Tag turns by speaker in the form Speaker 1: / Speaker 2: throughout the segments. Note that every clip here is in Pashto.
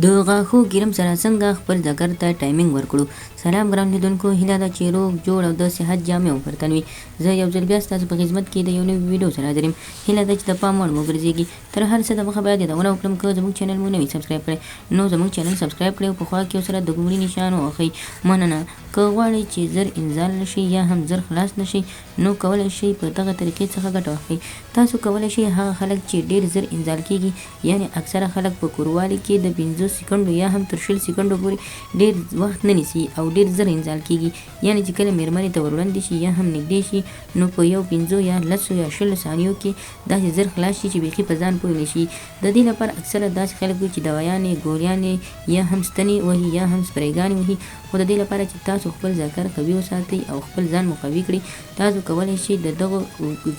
Speaker 1: د غاښو کریم سره څنګه خپل ځګر ته ټایمینګ ورکړو؟ سلام ګران لیدونکو، هیله ده چې روغ جوړ او د صحت جامې مو پر تن وي. زه یو ځل بیا ستاسو په خدمت کې د یو نوي ویډیو سره حاضر یم. هیله ده چې د پام وړ مو وګرځیږي. تر هر څه د مخه باید یادونه وکړم، که زموږ چینل مو نه وي سبسکرایب کړی نو زموږ چینل سبسکرایب کړئ او په خوا کې ورسره د ګومړي نشان ووهئ. مننه. که غواړئ چې زر انزال نه شئ یا هم زر خلاص نه شئ نو کولای شئ په دغه طریقې څخه ګټه واخلئ. تاسو کولای شئ هغه خلک چې ډیر زر انزال کیږي، یعنې اکثره خلک په کوروالي کې د پنځو سیکنډو یا هم تر 20 سیکنډو پورې ډیر وخت نه نیسي او ډیر زر انزال کیږي، یعنې چې کله میرمنې ته وروړاندې شي یا هم نږدې شي نو په یو پنځو یا لسو یا 20 ثانیو کې داسې زر خلاص شي چې بیخي په ځان پوه نه شي. د دې لپاره اکثره داسې خلک وي چې دوایانې، ګولیانې یا هم ستنې وهي یا هم سپریګانې وهي، خو د دې لپاره چې تاسو خپل ذکر قوي وساتئ او خپل ځان مو قوي کړئ تاسو کولی شئ د دغو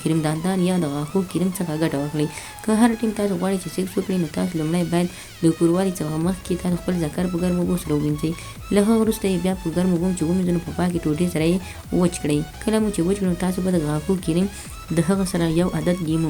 Speaker 1: کریم داندان یا د غاښو کریم څخه ګټه واخلئ. که هر ټیم تاسو غواړئ چې سکس وکړئ نو تاسو لومړی باید د کوروالي څخه مخکې تاسو خپل ذکر په ګرمو اوبو سره ووینځئ. له هغه وروسته یې بیا په ګرمو اوبو چې ومینځئ نو په پاکې ټوټې سره یې وچ کړئ. کله مو چې وچ کړ نو تاسو به د غاښو کریم د هغه سره یو عدد لیمو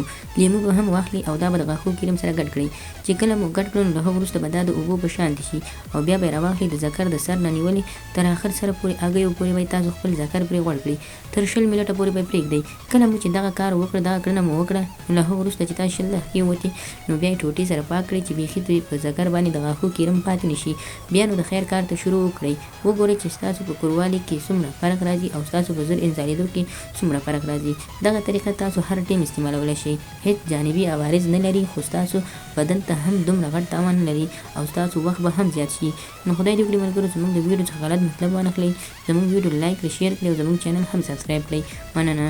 Speaker 1: به هم واخلئ او دا به د غاښو کریم سره ګډ کړئ. چې کله مو ګډ کړل نو له هغه وروسته به دا د اوبو په شان شي او بیا به یې راواخلئ، د ذکر د سر نه نیولې تر اخر سره پورې اګیو پورې به یې تاسو خپل ذکر پرې غوړ کړئ، تر 20 منټه پورې به یې پرېږدئ. کله مو چې دغه کار وکړ، دغه کړنه مو وکړه، نو له هغه وروسته چې تاسو 20 دقیقې ووتې نو بیا یې ټوټې سره پاک کړئ چې بیخي ترې په ذکر باندې د غاښو کریم پاتې نه شي. بیا نو د خیر کار ته شروع وکړئ، وګورئ چې ستاسو په کوروالي کې څومره فرق راځي او ستاسو په زر انزالېدو کې څومره فرق راځي. دغه طریقه تاسو هر ټیم استعمالولی شئ، هیڅ جانبي عوارض نه لري، خو ستاسو بدن ته هم دومره غټ تاوان نه لري او ستاسو وخت به هم زیات شي. نو خدای دې وکړي ملګرو زموږ د ویډیو څخه غلط مطلب وانخلئ. زموږ ویډیو لایک کړئ، شیر کړئ او زموږ چینل هم سبسکرایب کړئ. مننه.